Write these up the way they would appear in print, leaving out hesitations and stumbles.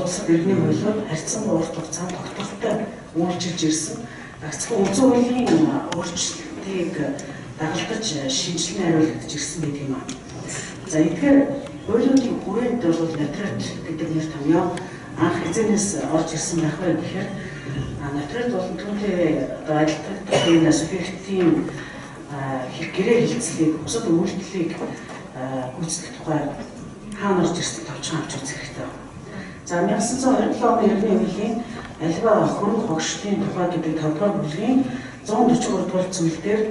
улсад иргэний хуулиуд харьцангуй урт хугацаанд тогтвортой үйлчилж ирсэн. Гагцхүү үндсэн хуулийн өөрчлөлтийг дагалдаж шинжилэн хариулагдаж ирсэн гэдэг юм аа. За эдгээр хуулиудын хүрээнд бол нотариат гэдэг нэр томьёо анх хэзээнээс орж ирсэн байх вэ гэхээр нотариат болон түүнтэй одоо адилтгах энэ субъектийн гэрээ хэлцлийг бусад үйлдэлийг гүйцэтгэх тухай хаана орж ирсэн товчхон авч үзэх хэрэгтэй байна. За 1927 оны иргэний хуулийн аливаа хөрөнгө хогшлын тухай гэдэг 5 дугаар бүлгийн 143 дугаар зүйл дээр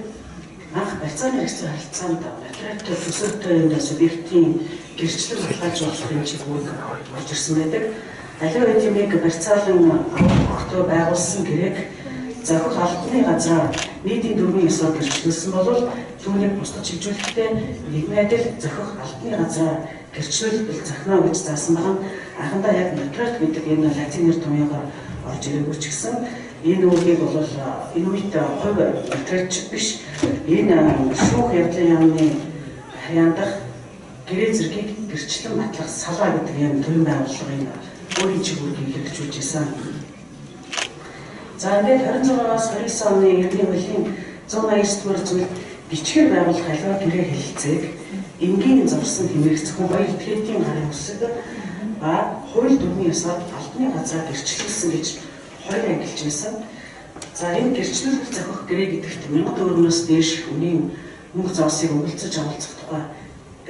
анх барьцааны хэрэгцээ харилцаанд нотариаттай төсөөтэй энэ субъектийн гэрчлэл баталгаажуулах юм чиг үүрэг орж ирсэн байдаг. Аливаа эдимийг барьцаалan өгөхдөө байгуулсан гэрээг зохих албаны газраар нийтийн дүрмийн ёсоор гэрчлүүлсэн бол түүнийг бусдад чигжүүлэхдээ нийгмийн адил зохих албаны газраар гэрчлүүлбэл зохино гэж заасан байгаа. Анхандаа яг нотариат гэдэг энэ латин нэр томьёогоор орж ирээгүй ч гэсэн энэ үгийг бол энэ үед хувь нотариатч биш, энэ шүүх явдлын яамны харьяандах гэрээ зэргийг гэрчлэн батлах салаа гэдэг юм төрийн байгууллагын өөрийн чиг үүргийг хэрэгжүүлж исэн. За ингээд 26-аас 29 оны иргэний хуулийн 189 дугаар зүйл бичгээр байгуулах аливаа гэрээ хэлэлцээг энгийн зурсан хэмээх зөвхөн хоёр этгээдийн гарын үсэг ба хууль дүрмийн ёсоор албаны газраар гэрчлүүлсэн гэж хоёр ангилж байсан. За энэ гэрчлүүлэх зохих гэрээ гэдэгт 1000 төгрөгнөөс дээш үнийн мөнгө зоосыг өгөлцөж авалцах тухай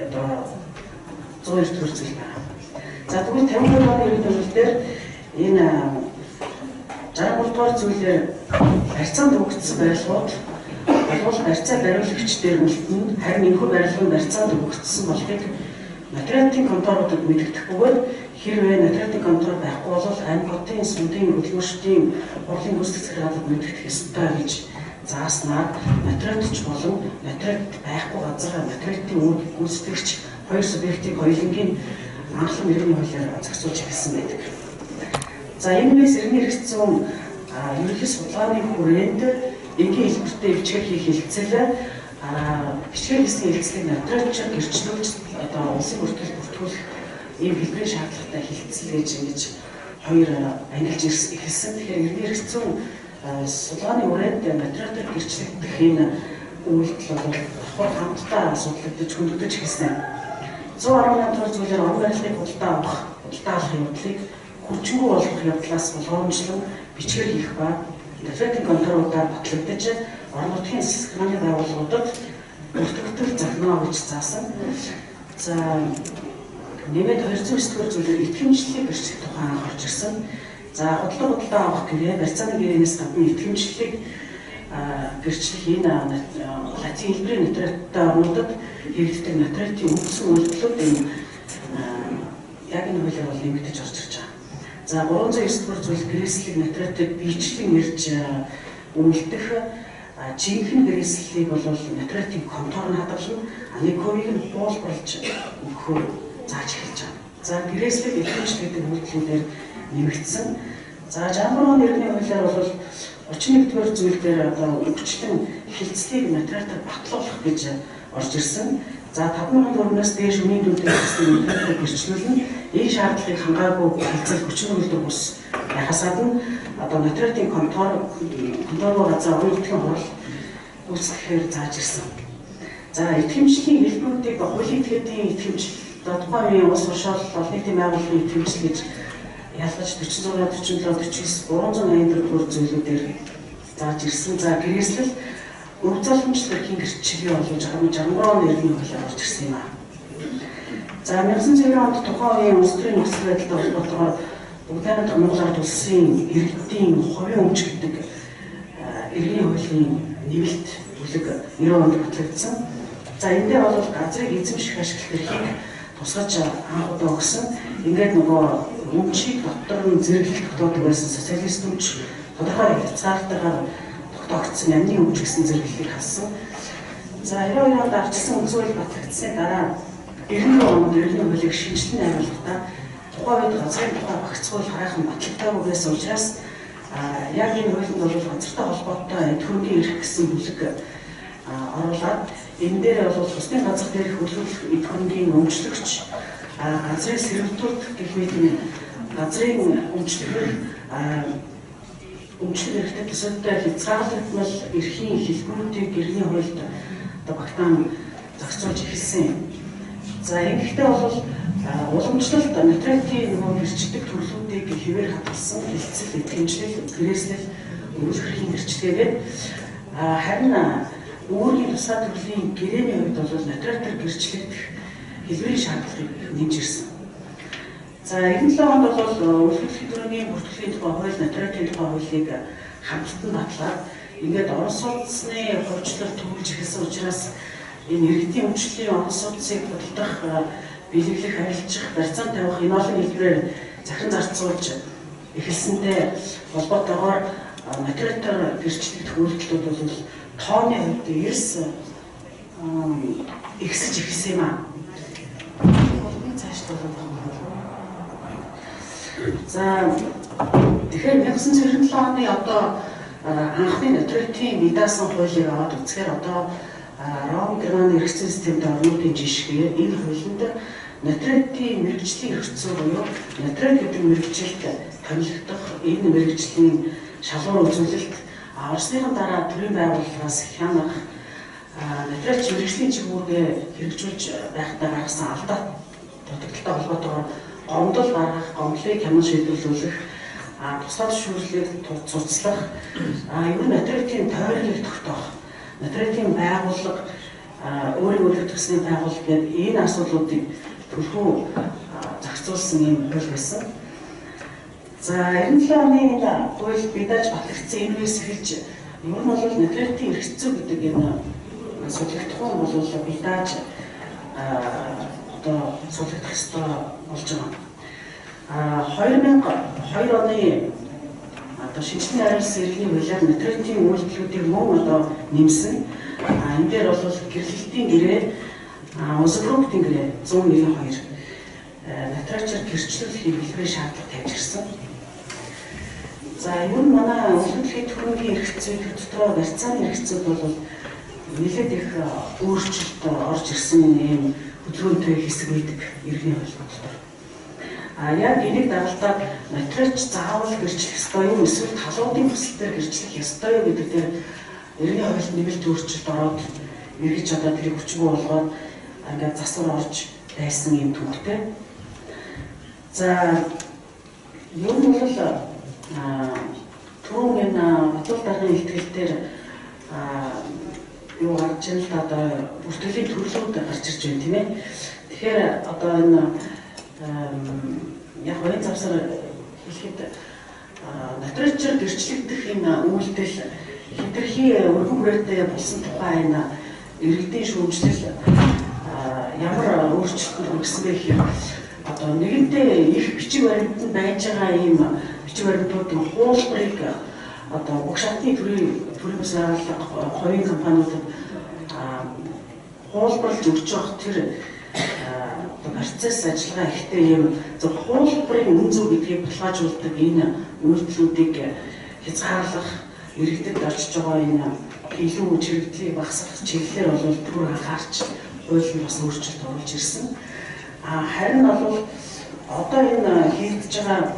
одоо 102 дугаар зүйл байна. За тэгвэл 52 оны иргэний хууль дээр энэ 63 дугаар зүйлээр барьцаанд өгөгдсөн барилгууд болвол барьцаа бариулагч дээр үлдэнэ. Харин энэхүү барилга нь барьцаанд өгөгдсөн болохыг нотариатын конторуудад мэдэгдэх бөгөөд хэрвээ нотариатын контор байхгүй бол аймаг хотын сундын хөдөлмөрчдийн хурлын гүйцэтгэх захиргаалд мэдэгдэх ёстой гэж зааснаар нотариатч болон нотариат байхгүй газар нотариатын үүргийг гүйцэтгэгч хоёр субъектыг хоёулангийн анхлан иргэний хуулиар зохицуулж эхэлсэн байдаг. За энэс иргэний эрх зүйн ерөнхий судалгааны хүрээнд энгийн хэлбэртэй бичгээр хийх хэлцэл бичгээр хийсэн хэлцлийг нотариатчаар гэрчлүүлж одоо улсын бүртгэл бүртгүүлэх ийм хэлбэрийн шаардлагатай хэлцэл гэж ингэж хоёр ангилж эхэлсэн. Тэгэхээр иргэний эрх зүйн судалгааны хүрээнд нотариатаар гэрчлэгдэх энэ үйлдэл бол давхар хамтдаа судлагдаж хөндөгдөж эхэлсэн. 118 дугаар зүйлээр орон барилгыг худалдаа авах, худалдаа авах явдлыг хүчингүй болгох явдлаас болгоомжлон бичгээр хийх ба нотариатын конторуудаар батлагдаж орон нутгийн засгийн байгууллагуудад бүртгэгдэл зохино гэж заасан. За нэмээд 209 дугаар зүйлээр итгэмжлэлийг гэрчлэх тухай анх орж ирсэн. За худалдаа авах гэрээ барьцааны гэрээнээс гадна итгэмжлэлийг гэрчлэх энэ латин хэлбэрийн нотариаттай орнуудад хэрэглэдэг нотариатын үндсэн үйлдэлүүд энэ яг энэ хуулиар бол нэмэгдэж орж ирж байгаа. За 309 дугаар зүйл гэрээслийг нотариатад биечлэн ирж үйлдэх жинхэнэ гэрээслэлийг бол нотариатын контор нь хадгална, нэг хувийг нь хуулбарлаж өгөхөөр зааж эхэлж байгаа. За гэрээслэл итгэмжлэл гэдэг үйлдэлүүдээр нэмэгдсэн. За 63 оны иргэний хуулиар бол 31 дугаар зүйл дээр одоо өвчлэн хилцлийг нотариатаар батлуулах гэж орж ирсэн. За 5000 төгрөгнөөс дээш үнийн дүнтэй хилцлийг нотариатаар гэрчлүүлнэ. Энэ шаардлагыг хангаагүй хилцэл хүчин үйлдвэр бус байхаас гадна одоо нотариатын конторгүй газар орон нутгийн хурал гүйцэтгэхээр зааж ирсэн. За итгэмжлийн хэлбэрүүдийг хуулийн этгээдийн итгэмжлэл, тухайн үеийн улс уршаал олон нийтийн байгууллагын итгэмжлэл гэж ялгаж 46, 47, 49, 384 дугаар зүйлүүдээр зааж ирсэн. За гэрээслэл өв залхамжлал эрхийн гэрчлэлийн болон 63 оны иргэний хуулиар орж ирсэн юм аа. За 1990 онд тухайн үеийн улс төрийн нөхцөл байдалтай холбоотойгоор Бүгд найрамдах Монгол Ард Улсын иргэдийн хувийн өмч гэдэг иргэний хуулийн нэмэлт бүлэг 90 онд батлагдсан. За энэ дээр бол газрыг эзэмших ашиглах эрхийг тусгаж анх удаа өгсөн. Ингээд нөгөө өмчийг дотор нь зэрэглэл тогтоодог байсан социалист өмч тодорхой хязгаартайгаар тогтоогдсон амны өмч гэсэн зэрэглэлийг хассан. За 92 онд авчирсан үндсэн хууль батлагдсаны дараа 94 онд иргэний хуулийг шинэчлэн найруулахдаа тухайн үед газрын тухай багц хууль хараахан батлагдаагүй байсан учраас яг энэ хуулинд бол газартай холбоотой эд хөрөнгийн эрх гэсэн бүлэг оруулаад энэ дээр бол бусдын газар дээрх хөлөглөх эд хөрөнгийн өмчлөгч газрын сэрвдүүд гэх мэт энэ газрын өмчлөгөр өмчлөх эрхтэй төсөөтэй хязгаарлагдмал эрхийн хэлбэрүүдийг иргэний хуульд одоо багтаан зохицуулж эхэлсэн юм. За ингэхдээ бол уламжлалт нотариатын нөгөө гэрчилдэг төрлүүдийг хэвээр хадгалсан хэлцэл, итгэмжлэл, гэрээслэл, өгүүлэх эрхийн гэрчлэгээгээд харин үүргийн тусгай төрлийн гэрээний хувьд бол нотариатаар гэрчлэгдэх хэлбэрийн шаардлагыг нэмж ирсэн. За 97 онд бол үйлдвэрлэлийн төрийн бүртгэлийн тухай хууль, нотариатын тухай хуулийг хамтдан батлаад ингээд орон сууцны хувьчлал төвлөж эхэлсэн учраас энэ иргэдийн өмчлөлийн орон сууцыг худалдах, бэлэглэх, арилжих, барьцаан тавих энэ олон хэлбэрээр захин зарцуулж эхэлсэнтэй холбоотойгоор нотариатаар гэрчлэгдэх үйлдэлүүд бол тооны хувьд эрс ихсэж эхэлсэн юм аа. Цааш болоод байгаа юм. За тэгэхээр 1997 оны одоо анхны нотариатын бий даасан хуулийг аваад үзэхээр одоо Ром, Германы эрх зүйн системд орнуудын жишгээр энэ хуулинд нотариатын мэргэжлийн эрх зүй буюу нотариат гэдэг мэргэжилд томилогдох энэ мэргэжлийн шалгуур үзүүлэлт орсныхан дараа төрийн байгууллагаас хянах нотариат мэргэжлийн чиг үүргээ хэрэгжүүлж байхдаа гаргасан алдаа дутагдaltaй холбоотойгоор гомдол гаргах, гомдлыг хянан шийдвэрлүүлэх, тусгай зөвшөөрлийг цуцлах, ер нь нотариатын тойргийг тогтоох, нотариатын байгууллага, өөрийн үлгэр төсний байгууллага гэдэг энэ асуудлуудыг түлхүү зохицуулсан юм хууль байсан. За 97 оны энэ хууль бий дааж батлагдсан энэ үеэс эхэлж ер нь бол нотариатын эрх зүй гэдэг энэ судлагдахуун бол бий дааж одоо судлагдах ёстой болж байгаа. 2002 оны одоо шинжилгээний ариун иргэний хуулиар нотариатын үйлдэлүүдийг мөн одоо нэмсэн. Энэ дээр бол гэрлэлтийн гэрээ, улс төрийн гэрээ 192 нотариатаар гэрчлүүлэх хэлбэрийн шаардлага тавьж ирсэн. За ер нь манай үйлдвэрлэлийн хөрөнгийн эрх зүй дотроо барьцааны эрх зүйд бол нэлээд их өөрчлөлт орж ирсэн юм хөдөлгөөнтэй хэсэг байдаг иргэний хууль дотор. Яг энийг дагалдаад нотариач заавал гэрчлэх ёстой юм эсвэл талуудын хүсэлтээр гэрчлэх ёстой юм гэдэг дээр иргэний хуульд нэмэлт өөрчлөлт ороод эргэж одоо тэрийг хүчгүй болгоод ингээд засвар орж байсан юм түүхтэй. За ер нь бол түрүүн энэ Батул даргын ихтгэл дээр юу гарч ийн л да одоо бүртгэлийн төрлүүд гарч ирж байна тийм ээ. Тэгэхээр одоо энэ яг оюун завсар хэлэхэд нотариатаар гэрчлэгдэх энэ үйлдэл хэтэрхий өргөн хүрээтэй болсон тухай энэ иргэдийн шүүмжлэл ямар өөрчлөлт хүргэсэн бэ гэхээр одоо нэгэнтээ их бичиг баримтанд байж байгаа ийм бичиг баримтуудын хуулбарыг одоо бүх шатны төрийн бас байгууллага, хувийн компаниудад хуулбарлаж өгч явах тэр одоо процесс ажиллагаа ихтэй ийм зөв хуулбарын үн зөв гэдгийг баталгаажуулдаг энэ үйлдэлүүдийг хязгаарлах, иргэдэд очиж байгаа энэ илүү чирэгдлийг багасгах чиглэлээр бол түр анхаарч хууль нь бас өөрчлөлт оруулж ирсэн. Харин бол одоо энэ хийгдэж байгаа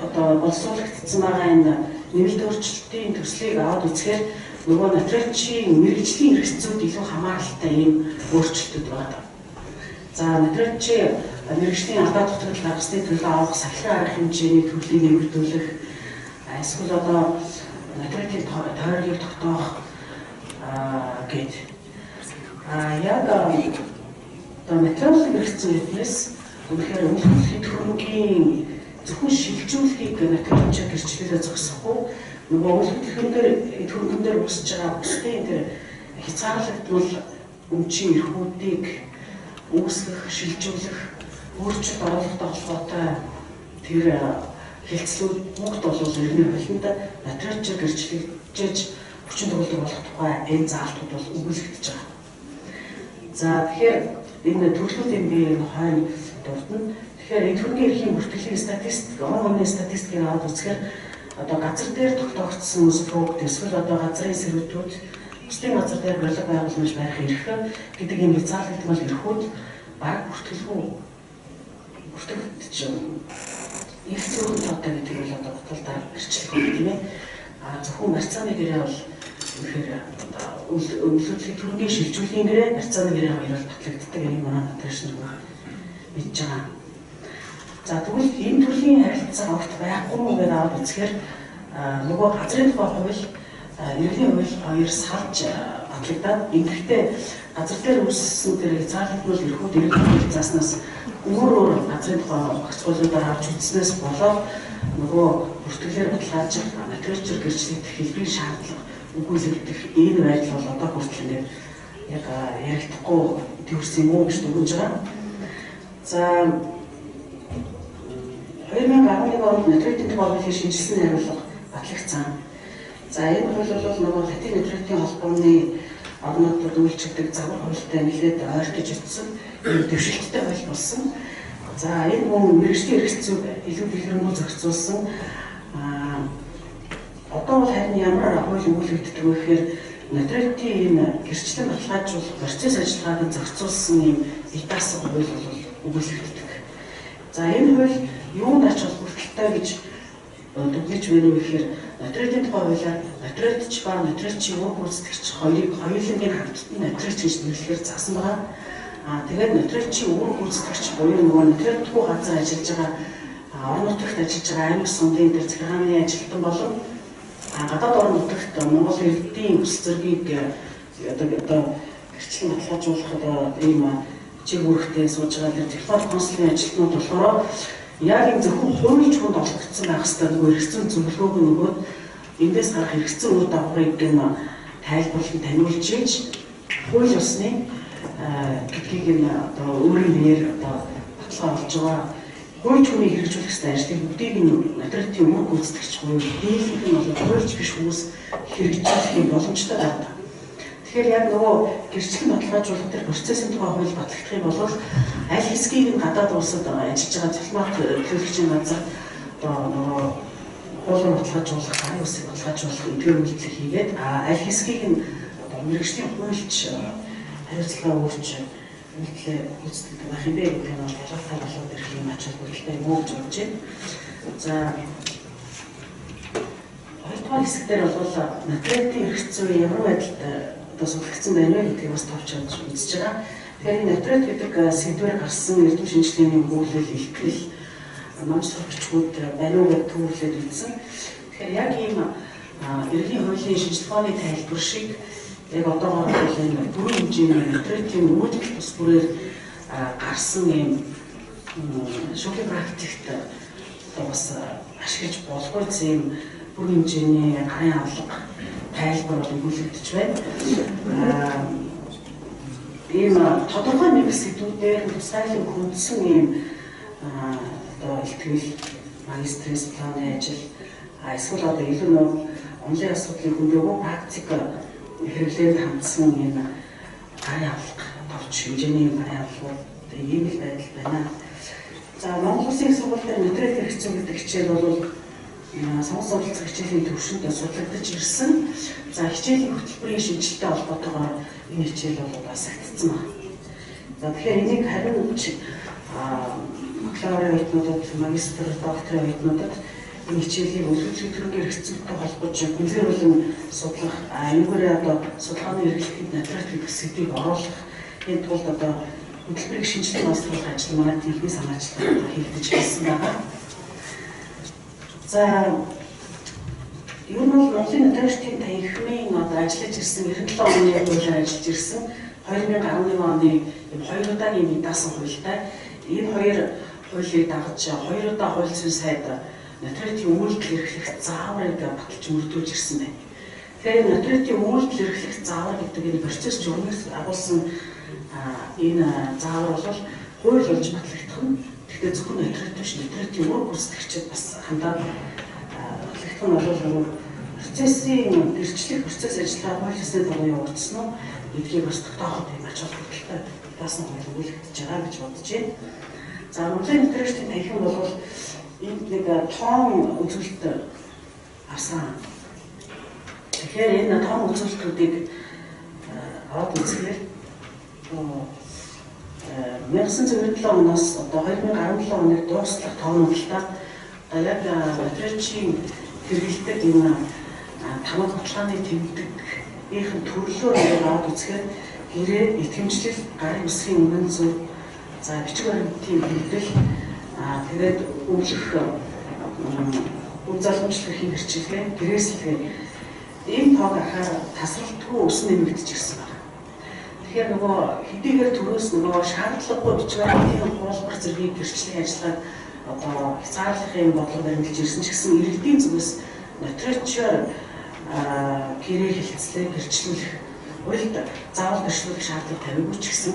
одоо боловсруулагдсан байгаа энэ нэмэлт өөрчлөлтийн төслийг аваад үзэхээр нөгөө нотариачийн мэргэжлийн эрх зүйд илүү хамааралтай ийм өөрчлөлтүүд байна. За нотариачийн мэргэжлийн алдаа дутагдал гаргасны төлөө авах сахилгын арга хэмжээний төрлийг нэмэгдүүлэх, эсвэл одоо нотариатын тойргийг тогтоох гээд яг одоо материалын эрх зүйнээс үнэхээр үйлдвэрлэлийн хөрөнгийн зөвхөн шилжүүлэхийг нотариатчаар гэрчлэлээ зогсохгүй нөгөө үйлдвэрлэлийн хөрөнгөн дээр үүсэж байгаа бусдын тэр хязгаарлагдмал өмчийн эрхүүдийг үүсгэх, шилжүүлэх, өөрчлөлт оруулахтай холбоотой тэр хэлцлүүд бүгд бол иргэний хуулинд нотариатчаар гэрчлэгдэж хүчин төгөлдөр болох тухай энэ заалтууд бол өгүүлэгдэж байгаа. За тэгэхээр энэ төрлүүдийн би энэ хойно дурдна. Тэгэхээр энэ хөрөнгөний эрхийн бүртгэлийн статистик, он оны статистикийг аваад үзэхээр одоо газар дээр тогтоогдсон үсгүүд эсвэл одоо газрын сэрүүтүүд, бусдын газар дээр барилга байгууламж барих эрх гэдэг ийм хязгаарлагдмал эрхүүд бараг бүртгэлгүй бүртгэгдэж их зөөхөн тоотой гэдэг нь одоо батал дарга гэрчлэх байна, тийм ээ. А зөвхөн барьцааны гэрээ бол үнэхээр одоо өлөөдлөгийн төрөнгийн шилжүүлгийн гэрээ, барьцааны гэрээ хоёр бол батлагддаг. Энийг манай нотариус нар мэдж байгаа. За тэгвэл энэ төрлийн харилцаа огт байхгүй мó гэдээ аваад үзэхээр нөгөө газрын тухай хууль, иргэний хууль хоёр салж батлагдаад, ингэхдээ газар дээр үүссэн тэр хязгаарлагдмал эрхүүд иргэний хууль зааснаас өөр өөр газрын тухай багц хуулиудаар авч үзснээс болоод нөгөө бүртгэлээр баталгаажих нотариусчаар гэрчлэгдэх хэлбэрийн шаардлага өгүүлэгдэх энэ байдал бол одоо хүртэл ингээд яг яригдахгүй төвөрсөн юм уу гэж дүгнэж байгаа. За 2011 онд нотариатын тухай хуулийн шинжилсэн хариулга батлагдсан. За энэ хууль бол нөгөө Латин нотариатын холбооны орнуудад үйлчилдэг загвар хуультай нэлээд ойртож очсон ийм дэвшилттэй хууль болсон. За энэ мөн мэргэжлийн хэрэгцээг илүү дэлгэрэнгүй зохицуулсан. Одоо бол харин ямар хууль өгүүлэгддэг вэ гэхээр нотариатын энэ гэрчлэн баталгаажуулах процесс ажиллагааг зохицуулсан ийм бие даасан хууль бол өгүүлэгддэг. За энэ хууль юунд ач холбогдолтой гэж дүгнэж байна вэ гэхээр нотариатын тухай хуулиар нотариатч ба нотариатчийн ур гүйцэтгэгч хоёрыг хоёулангийн хамтд нь нотариач гэж нэрлэхээр заасан байгаа. Тэгээд нотариатчийн ур гүйцэтгэгч буюу нөгөө нотариатгүй газар ажиллаж байгаа, орон нутагт ажиллаж байгаа аймаг сумын дээр захиргааны ажилтан болон гадаад орон нутагт Монгол иргэдийн ус зэргийг одоо гэрчлэн баталгаажуулах одоо ийм чиг үүрэгтэй сууж байгаа тэр дипломат консулын ажилтнууд болохоор яг энэ зөвхөн хуульч хүнд олгогдсон байх ёстой нөгөө хэрэгцээ зөвлөгөөг нь өгөөд эндээс гарах хэрэгцээ үр дагаврыг нь тайлбарлан таниулж ийж хууль ёсны гэдгийг нь одоо өөрийн биеэр одоо баталгаа болж байгаа. Хуульч хүний хэрэгжүүлэх ёстой ажлыг бүгдийг нь нотариатын үүрэг гүйцэтгэгч буюу дийлэнх нь бол хуульч биш хүмүүс хэрэгжүүлэх юм боломжтой байдаг. Тэгэхээр яг нөгөө гэрчлэн баталгаажуулах тэр процессын тухай хууль батлагдах юм бол аль хэсгийг нь гадаад улсад ажиллаж байгаа дипломат төлөөлөгчийн газар одоо нөгөө хуулиар баталгаажуулах, гарын үсгийг баталгаажуулах эдгээр үйлдэл хийгээд аль хэсгийг нь одоо мэргэжлийн хуульч хариуцлага өгч үйлдэлээ гүйцэтгэдэг байх юм бэ гэдэг нь ялгаатай болоод ирэх юм ач холбогдолтой юм уу гэж бодож байна. За хоёрдугаар хэсэг дээр бол нотариатын эрх зүй ямар байдалд одоо судлагдсан байна вэ гэдгийг бас товч авч үзэж байгаа. Тэгэхээр энэ нотариат гэдэг сэдвээр гарсан эрдэм шинжилгээний өгүүлэл, илтгэл, ном сурагчгууд байна уу гэж төвөрлөд үзсэн. Тэгэхээр яг ийм иргэний хуулийн шинжилгээний тайлбар шиг яг одоогоор бол энэ бүрэн хэмжээний нотариатын үйлдэл тус бүрээр гарсан ийм шүүхийн практикт одоо бас ашиглаж болохгүй ийм бүрэн хэмжээний гарын авлага тайлбар бол өгүүлэгдэж байна. Ийм тодорхой нэг сэдвүүдээр тусгайлан хөндсөн ийм одоо илтгэл, магистрийн планы ажил, эсвэл одоо илүү нөө онлайн асуудлыг хөндөөгүй практик хэрэглээнд хандсан ийм гарын авлага, товч хэмжээний гарын авлагууд ийм л байдал байна. За Монгол Улсын их сургууль дээр нотариат хэрэгцээ гэдэг хичээл бол сонгон суралцах хичээлийн түвшинд судлагдаж ирсэн. За хичээлийн хөтөлбөрийн шинжилтэй холбоотойгоор энэ хичээл бол асагдсан байна. За тэгэхээр энийг харин бакалаврын оюутнуудад, магистр, докторийн оюутнуудад энэ хичээлийг өлгөцгийн төрөнгийн хэрэгцээтэй холбож гүнзгийрүүлэн судлах, энэгээр одоо судалгааны хэрэглэхэд нотариат гэдэг сэдвийг оруулах энэ тулд одоо хөтөлбөрийг шинжилгээ боловсруулах ажил манай техникийн санаачлалаар хийгдэж ирсэн байгаа. За ер нь бол Монголын нотариусчдын танхимын одоо ажиллаж ирсэн 97 оны хуулиар ажиллаж ирсэн 2011 оны хоёр удаагийн бие даасан хуультай энэ хоёр хуулийг дагаж хоёр удаа хууль зүйн сайд нотариатын үйлдэл эрхлэх зааврыг баталж мөрдүүлж ирсэн байна. Тэгэхээр нотариатын үйлдэл эрхлэх заавар гэдэг энэ процесс журмыг агуулсан энэ заавар бол хууль болж батлагдах нь. Гэхдээ зөвхөн нотариат биш, нотариатын үүрэг гүйцэтгэгчид бас хандаад батлагдах нь бол нөгөө процессын гэрчлэх процесс ажиллагаа хууль ёсны дагуу явагдсан уу гэдгийг бас тогтооход юм ач холбогдолтой даасан хууль өгүүлэгдэж байгаа гэж бодож байна. За Монголын нотариусчдын танхим бол энд нэг тоон үзүүлэлт авсан. Тэгэхээр энэ тоон үзүүлэлтүүдийг аваад үзэхээр 1997 оноос одоо 2017 оныг дуустал тоонуудалтаа одоо яг нотриочийн хэрэглэдэг энэ тамаг баталгааны тэмдэг ийхэн төрлөөр ингээд аваад үзэхээр гэрээ, итгэмжлэл, гарын үсгийн үнэн зөв, за бичиг баримтын хэрэглэл, тэгээд өвлөх үн залгамжлах эрхийн гэрчилгээ, гэрээсэлгээ ийм тоог ахаар тасралтгүй өсөн нэмэгдэж ирсэн байна. Тэгэхээр нөгөө хэдийгээр төрөөс нөгөө шаардлагагүй бичиг баримтын хуулбар зэргийг гэрчлэх ажиллагааг одоо хязгаарлах юм бодлого баримталж ирсэн ч гэсэн иргэдийн зүгээс нотриочоор гэрээ хэлцлээ гэрчлүүлэх, хуульд заавал гэрчлүүлэх шаардлага тавиагүй ч гэсэн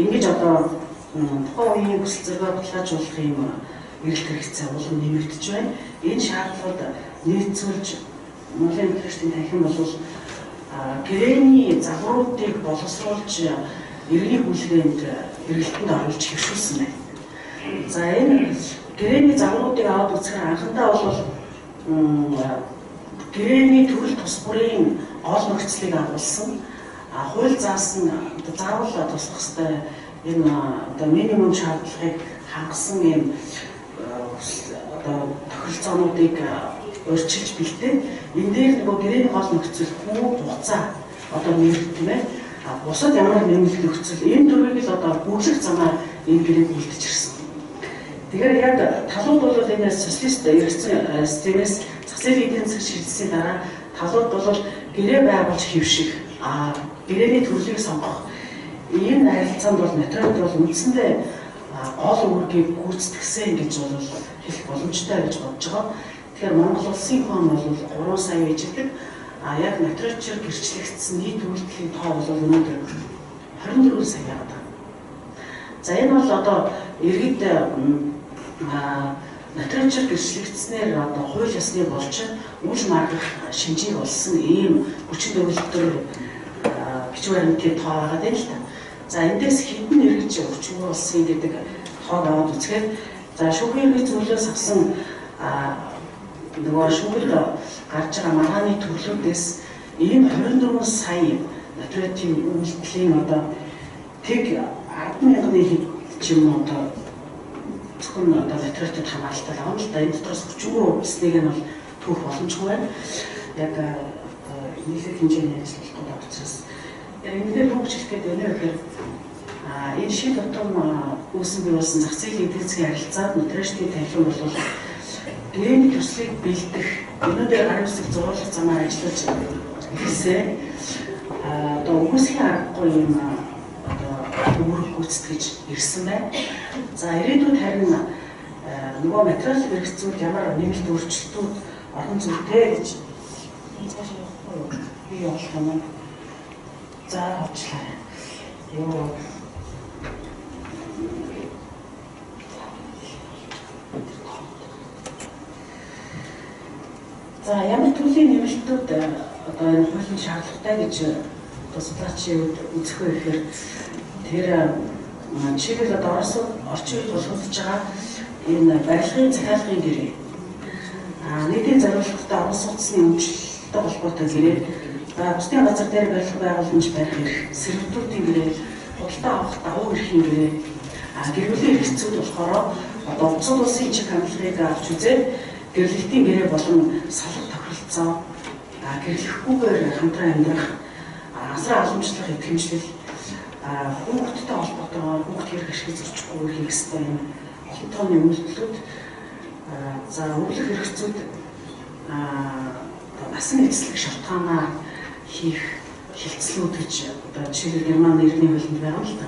ингэж одоо тухайн үеийн хүсэл зоригоо баталгаажуулах юм эрэлт хэрэгцээ улам нэмэгдэж байна. Энэ шаардлагууд нийцүүлж Монголын нотриочдын танхим бол гэрээний загваруудыг боловсруулж иргэний хүлгээнд эргэлтэнд оруулж хэвшүүлсэн байна. За энэ гэрээний загваруудыг аваад үзэхээр анхандаа бол гэрээний төрөл тус бүрийн гол нөхцөлийг агуулсан, хууль заасан заавал туслах ёстой энэ одоо минимум шаардлагыг хангасан ийм одоо тохиролцоонуудыг урьдчилж бэлдээ. Энэ дээр нөгөө гэрээний гол нөхцөл хүү, хугацаа одоо нэр тийм ээ. Бусад ямар нэмэлт нөхцөл энэ дөрвийг л одоо бүглэх замаар энэ гэрээг үлдэж ирсэн. Тэгэхээр яг талууд бол энэ социалист эргэцэн системээс зах зээлийн эдийн засаг шилжсэний дараа талууд бол гэрээ байгуулж хэвших, гэрээний төрлийг сонгох энэ харилцаанд бол нотариат бол үндсэндээ гол үүргийг гүйцэтгэсэн гэж бол хэлэх боломжтой гэж бодож байгаа. Тэгэхээр Монгол улсын хон бол 3 сая ижлэг, яг нотариачаар гэрчлэгдсэн нийт үйлдэлийн тоо бол өнөөдөр 24 сая байгаа. За энэ бол одоо иргэд нотариачаар гэрчлэгдснээр одоо хууль ёсны болж үл маргах шинжийг олсон ийм хүчин төгөлдөр бичиг баримтын тоо байгаа юм л та. За эндээс хэдэн эргэж хүчгүй болсон гэдэг тоог аваад үзэхээр за шүүхийн эрхийг зөвлөөс авсан нөгөө шүүхэд гарч байгаа маргааны төрлүүдээс ийм 24 сая нотариатын үйлдэлийн одоо тэг 10 мянганы хэд ч юм уу одоо зөвхөн одоо нотариатад хамааралтай байгаа юм л да. Энэ дотроос 40% болсныг нь бол түүх боломжгүй байна. Яг нийлэг хэмжээний ажил болох гэдэг учраас яг энэ дээр хүүгч хэлэх гээд байна гэхээр энэ шил тутам үүсэн бий болсон зах зээлийн эдийн засгийн харилцаанд нотариачдын танхим бол гэрээний төслийг бэлдэх, өнөөдөр гарын үсэг зуруулах замаар ажиллаж эхэлсэн. Одоо үгүйсгэхийн аргагүй юм одоо үүрэг гүйцэтгэж ирсэн байна. За ирээдүйд харин нөгөө материал хэрэгцүүд ямар нэмэлт өөрчлөлтүүд орон зүйтэй гэж цааш явахгүй юу? Би явах юм уу? За авчлаа. Юу. За ямар төрлийн нэмэлтүүд одоо энэ хуулийн шаардлагатай гэж одоо судлаачийн үед үзэх вэ гэхээр тэр жишээлбэл одоо орчин үед тулгагдж байгаа энэ барилгын захиалгын гэрээ, нийтийн зориулалттай орон сууцны өмчлөлттэй холбоотой гэрээ, бусдын газар дээр барилга байгууламж барих эрх, сэргэвтүүдийн гэрээ, худалдаа авах давуу эрхийн гэрээ, гэр бүлийн эрхцүүд болохоор одоо бусад улсын чиг хандлагыг авч үзээд гэрлэлтийн гэрээ болон салга тохиролцоо, гэрлэхгүйгээр хамтран амьдрах, асран аламжлах итгэмжлэл, хүүхэдтэй холбоотойгоор хүүхд хэрэг ашиг зөрчихгүй хийх ёстой юм олон тооны үйлдэлүүд, за өвлөх хэрэгцүүд, насан эзлэх шалтгаанаар хийх хилцлүүд гэж одоо жишээлбэл Герман иргэний хуулинд байгаа юм л та.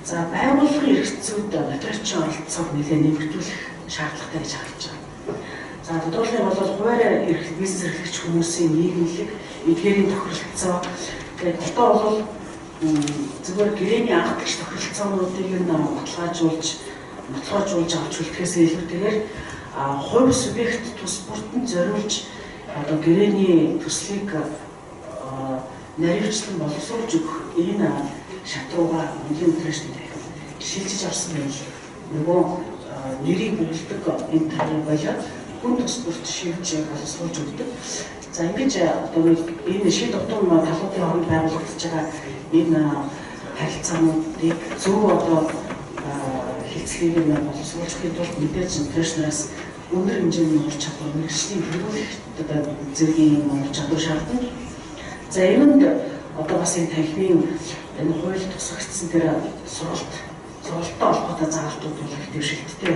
За байгууллагын эрхцүүд нотариачийн оролцоог нэлээд нэмэгдүүлэх шаардлагатай гэж харж байгаа. За тодорхойлох юм бол хуваарь эрх бизнес эрхлэгч хүмүүсийн нийгэмлэг, эдгээрийн тохиролцоо, тэгээд одоо бол зүгээр гэрээний анхдагч тохиролцоонуудыг нь баталгаажуулж, нотлохоожуулж авч үлдэхээс илүүтэйгээр хувь субъект тус бүртэнд зориулж одоо гэрээний төслийг наривчлан боловсруулж өгөх энэ шат руугаа Монголын нотариачдын танхим шилжиж орсон байх. Нөгөө нэрийг бүлдэг энэ тарыг болоод хүн тус бүрт шивж боловсруулж өгдөг. За ингэж одоо энэ шил тутам талуудын хооронд байгуулагдаж байгаа энэ харилцаануудыг зөв одоо хэлцлийг нь боловсруулахын тулд мэдээж нотариус өндөр хэмжээний ур чадвар, мэргэжлийн хэрэглэх одоо зэргийн ур чадвар шаардна. За үүнд одоо бас энэ танхимын энэ хууль тусгагдсан тэр сургалттай холбоотой заалтууд бол их дэвшилттэй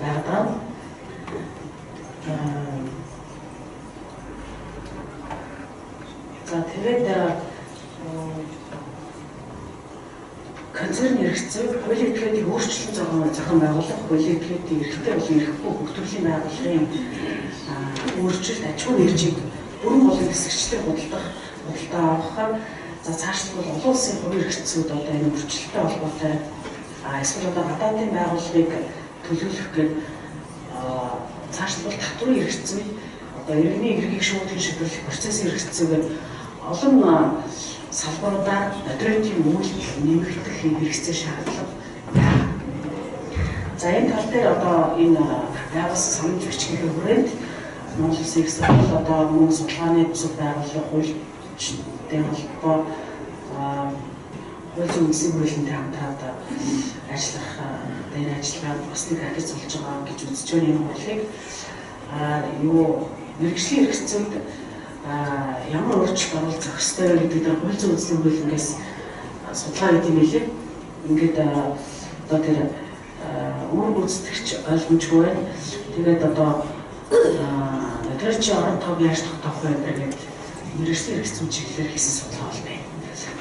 байгаад байгаа. За тэгээд концерн эрхцээ хуулийн этгээдийг өөрчлөн зохион байгуулах, хуулийн этгээдийн эрхтэй болон эрхгүй бүх төрлийн байгууллагын өөрчлөлт аж ахуйн нэгжийг бүрэн болон хэсэгчлэн худалдах, худалдаа авах. За цаашлбал олон улсын хувийн эрхцүүд одоо энэ өөрчлөлттэй холбоотой эсвэл одоо гадаадын байгууллагыг төлөөлөх гээд цаашлбал татврын эрхцээ, одоо иргэний эрхийг шүүхийн шийдвэрлэх процессын эрхцээгээр олон салбаруудаар нотариатын үйлдэл нэмэгдэх хэрэгцээ шаардлага байна. За энэ тал дээр одоо энэ байгуулсан санал бичгийн хүрээнд Монгол Улсын их сургууль одоо мөн судалгааны бусад байгууллага хуульчтай холбоо хууль зүйн үндсийн хуулинтай хамтраад ажиллах энэ ажиллагаа бас нэг ахиц болж байгаа гэж үзэж байна. Энэ хурлыг юу мэргэжлийн эрхцээд ямар өөрчлөлт оруулах зохистой вэ гэдэг дээр хууль зүйн үндсийн хуулингээс судалгаа хийх юм билээ. Ингээд одоо тэр үр гүйцэтгэгч ойлгомжгүй байна. Тэгээд одоо нотариучийн орон тоог яаж тогтоох вэ гэдэг мэргэжлийн эрхцэн чиглэлээр хийсэн судалгаа бол байна.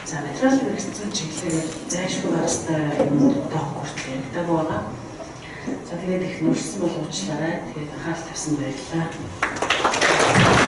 За материалын эрхцэн чиглэлээр зайлшгүй байх ёстой юм тоох хүртэл яригдаагүй байгаа. За тэгээд их нөрсөн бол уучлаарай. Тэгээд анхаарал тавьсан баярлалаа.